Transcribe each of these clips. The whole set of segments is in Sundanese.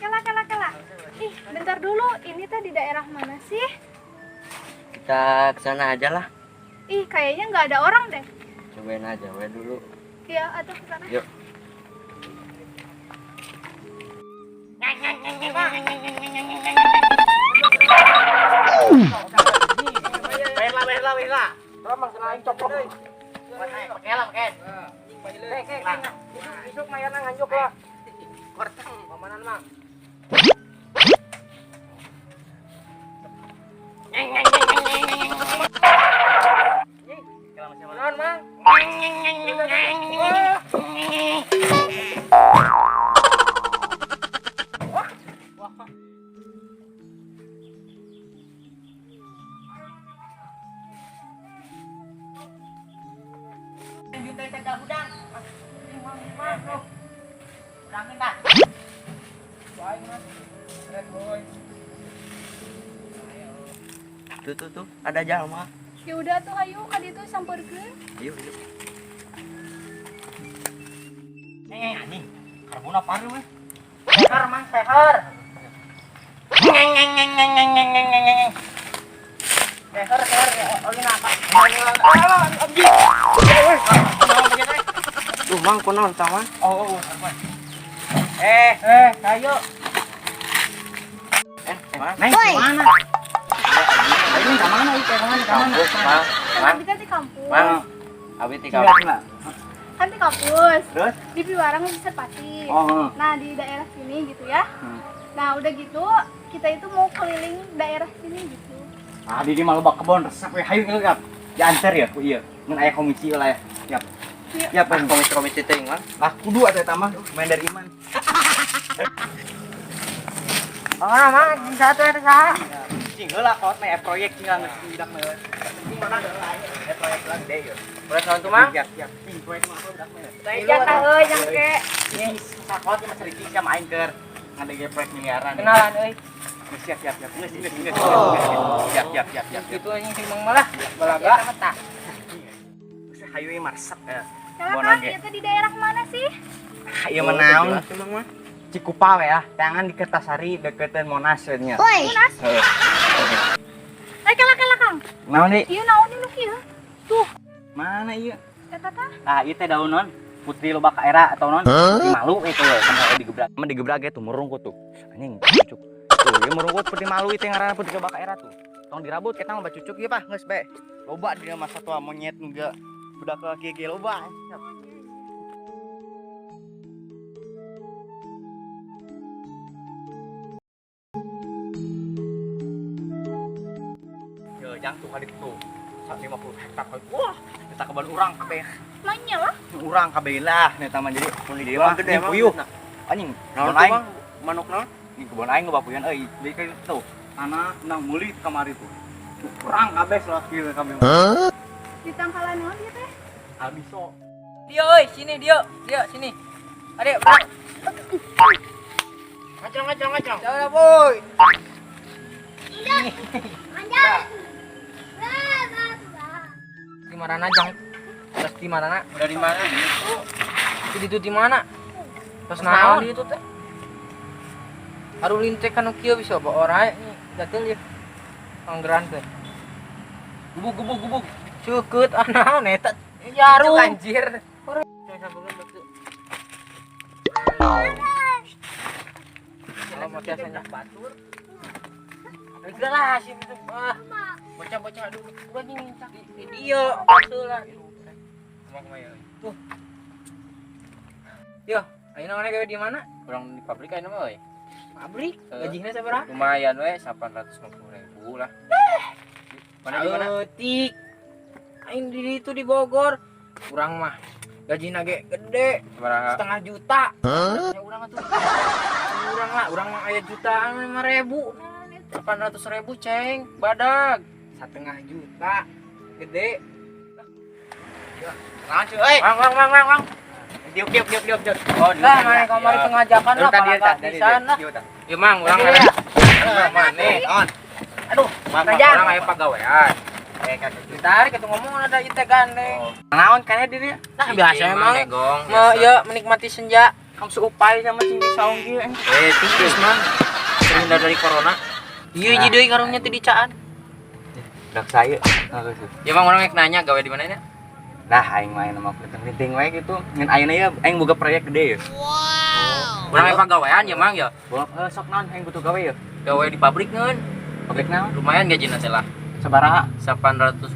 Kela, kela, kela. Ih, bentar dulu. Ini teh di daerah mana sih? Kita kesana aja lah. Ih, kayaknya nggak ada orang deh. Cobain aja we dulu. Iya, atau ke sana. Yuk. Bayar lah, bayar lah, bayar lah. Tolong mang senang coplok. Pakai lah, pakai. Isuk mayarna nganjuk lah. Korteng, pamanan mang. Naon mang? Tuh tuh tuh, ada jalma. Ya udah tuh, ayo ka ditu sampeurkeun. Ayo, ayo. Eh, anjing. Karbon apaan lu, Seher, mang, seher. Seher, seher. Oh, ini apa? Anjing. Tuh, Mang, kunaon tah, Mang? Oh, oh, Eh, eh, ayo. Eh, Mang. Neng, kemana? Ayo, ke mana? Ke mana? Ke mana? Kampus, Mang. Kan Mang, abi teh di kampus. Mang. Abi di kampus. Kan di kampus. Terus? Di Piwarang di Serpati. Oh. Nah, di daerah sini gitu ya. Nah, udah gitu kita itu mau keliling daerah sini gitu. Ah, di mah loba kebon resep we hayu ngeuleup. Diantar ya ku ieu. Mun aya komisi lah ya. Siap. Iya. Siap, Bang. Komisi-komisi teuing, Mang. Lah kudu atuh eta mah main dari iman. Oh, mang, satu eta saha? Cing heula kot mah proyek tinggal geus budak mah. Penting mana heula aya proyek lah gede yeuh. Proyek naon tuh, Mang? Siap, siap. Cing proyek mah apa budak mah. Saya tah euy jangke. Ini sakot mah cerita sama aing keur ngadege proyek miliaran. Kenalan euy. Siap, siap, siap. Geus, geus, geus. Siap, siap, siap, siap. Gitu anjing si Mang malah balaga. Tah. Geus hayu ieu mah resep. Kela, Kang, itu di daerah mana sih? Ieu mah naon? Jelas, Mang mah. Cikupa we ya, tangan di Kertasari deketan Monas we nya. Monas. Heeh. Eh, kela, kela, Kang. Naon deui? Ieu naon nu kieu? Tuh, Mana ieu? eta tah. Nah, ieu teh daun non. Putri loba ka era atau non? Putri malu itu ya, kan kalau digebrak. Mah digebrak ge tuh merungkut tuh. Anjing, cucuk. Tuh, ieu merungkut putri malu itu ngaranna putri loba ka era tuh. Tong dirabut kita mah bacucuk ieu pah, geus bae. Loba di masa tua monyet nu ge budak laki ge loba. Yo, jang tuh hadik tuh. 50 hektar. Wah, kita kebun urang kabeh. Manya lah. Urang kabeh lah nih taman jadi mun di dieu mah Gede emang. puyuh. Anjing, Naon kebon tuh, aing. Mang? Manuk naon? Ini kebon aing ngebapuyan euy. Jadi kayak tuh tanah nang meuli kamari tuh. Urang kabeh selaki kabeh. Di tangkalan naon ieu teh? Abiso. Dio euy, sini Dio. Dio sini. Adek, bro. Ngaceng, ngaceng, ngaceng. Jauh boy. Di mana jang? Terus di mana? Dari mana? Di itu di mana? Terus naon di itu teh? Aduh lintek kan kieu bisa bawa orai gatel ya. Anggeran teh. Gubuk gubuk gubuk. Cukeut ah naon eta? Jarum anjir. Kalau mau biasanya batur. Enggak lah sih itu. Ah. Bocah-bocah aduh, udah nyintak di dia betul lah. Tuh. Yo, ayeuna mana gawe di mana? Kurang di pabrik ayeuna mah euy. Pabrik. Gajihna sabaraha? Lumayan we 850.000 lah. Mana di mana? Saeutik. Aing di itu di Bogor. Urang mah gajihna ge gede, Sabaraha? 0,5 juta. Ya urang atuh. Urang lah, urang mah aya jutaan 5.000. 800.000 ceng, badag. 0,5 juta. Gede. Naon cuy euy? Mang mang mang mang mang. Diuk diuk diuk diuk diuk. Oh, Lah, mana kamari pengajakan lah, Tadi palaga tadi pisan lah. Ieu Mang, urang Iya. aya. Mana? Naon? Aduh, Mang, Rajang. urang aya pagawean. Eh, kakek. Ditarik itu ngomong ada ite gandeng. Naon kayaknya diri? Nah, biasa Ieu emang. Mang, negong, Mau biasa. ya menikmati senja. Kamu seupai sama cing di saung kieu. Eh, tiis Mang. Terhindar dari corona. Iya, hiji deui karungnya teh dicaan. Dak saya. Ya Mang, orang rek nanya gawe di mana nya? Nah, aing main sama penting-penting wae gitu. Ngan ayeuna ya aing boga proyek gede ya. Urang emang gawean ya Mang ya. Boga sok naon aing butuh gawe ya. Gawe di pabrik ngeun. Pabrik naon? Lumayan gajina teh lah. Sabaraha? 850.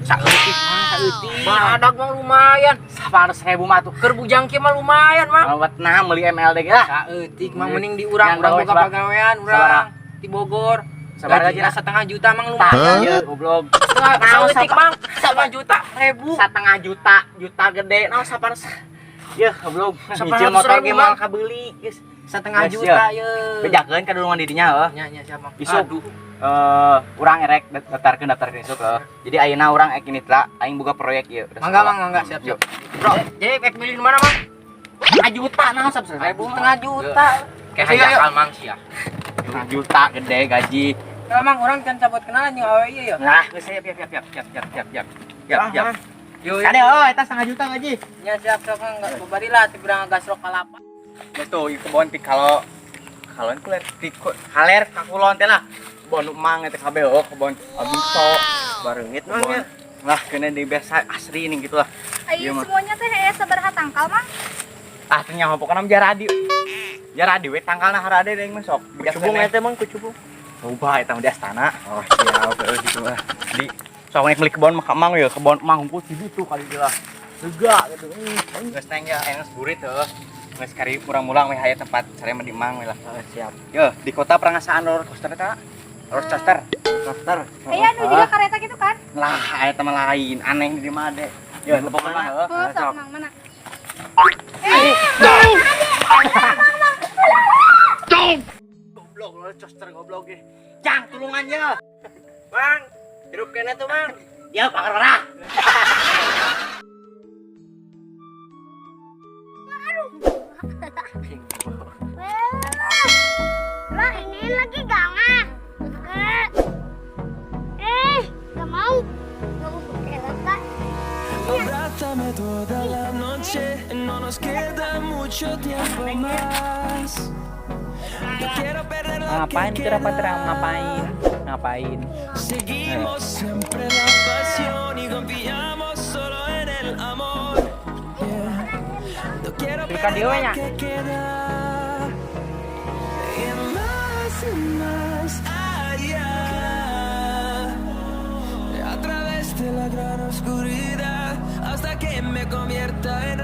Saeutik mah, saeutik. Badak mah lumayan. 800.000 mah tuh. Keur bujang kieu mah lumayan Mang. Awet nah meuli MLD ge lah. Saeutik mah mending di urang, Yang urang gawe boga pagawean urang di Bogor. Sabaraha Gajina gajina? 0,5 juta Mang Tah, lumayan. ieu goblok. Setengah Naon saeutik Mang, 0,5 juta ribu. 0,5 juta, juta gede. Naon 800. Yeuh, goblok. Nyicil 800 motor ribu, ge Mang. moal kabeuli, geus. 0,5 Geus, juta ye. Bejakeun ka dulungan di dinya heuh. Nya nya siap Mang. Isuk. Aduh. Urang erek daftarkeun isuk heuh. Jadi ayeuna urang ek ini teh aing boga proyek ieu. Udah Mangga sekolah. Mang, mangga siap Yuk. siap. Bro, jadi rek milih di mana Mang? 0,5 juta naon 100.000 0,5 juta. Kayak Ayo, ayo. hajakal Mang sia. 0,5 juta gede gaji. Nah, Mang, orang kan cabut kenalan jeung awewe ieu ya. Nah, geus siap siap siap siap siap siap siap siap. Siap siap. Yo, yo. Kade oh eta 0,5 juta gaji. Ya siap siap Mang, enggak bebari lah ti urang gasrok kalapa. Geus tuh ieu kebon ti kalau kalon kuler ti kaler ka kulon teh lah. Kebon nu mang eta kabeh oh kebon abiso Bareungit Mang kebon. ya. Lah kena di biasa asri ini gitu lah. Ayo Iya, Mang. semuanya teh aya sabaraha tangkal Mang? Ah teu nyaho pokona mah jaradi. Jaradi we tangkalna harade deui mah sok. Kucubung eta Mang, kucubung. Loba eta mah di astana. Oh, siap heuh gitu mah. Di sok nek meuli kebon mah ka Mang ya, kebon Mang hungkul di ditu kali dia lah. Lega gitu. Geus neng ya, aing geus burit heuh. Geus kari urang mulang we aya tempat sare mah di Mang we lah. Oh, siap. Yo, di kota Prangasaan roller coaster eta. Roller coaster. Coaster. Aya anu juga kereta gitu kan? Lah, aya mah lain, aneh di mah ade. Yo, lepok mah heuh. Oh, sok Mang mana? Goblok roller coaster goblok ge. Jang, tulungan ye. Mang, hirup kene tuh Mang. Ya, pakar ora. Lah ini lagi gak mah. Eh, gak mau. Gak mau kelak, Kak. Abrázame toda la noche, no nos queda mucho tiempo más. No quiero perder lo Ngapain que kira Patra? queda. Ngapain? Ngapain? Seguimos siempre la pasión y confiamos solo en el amor. Yeah. No quiero Suka perder dieu lo nya. que queda. Y más allá. A través de la gran oscuridad hasta que me convierta en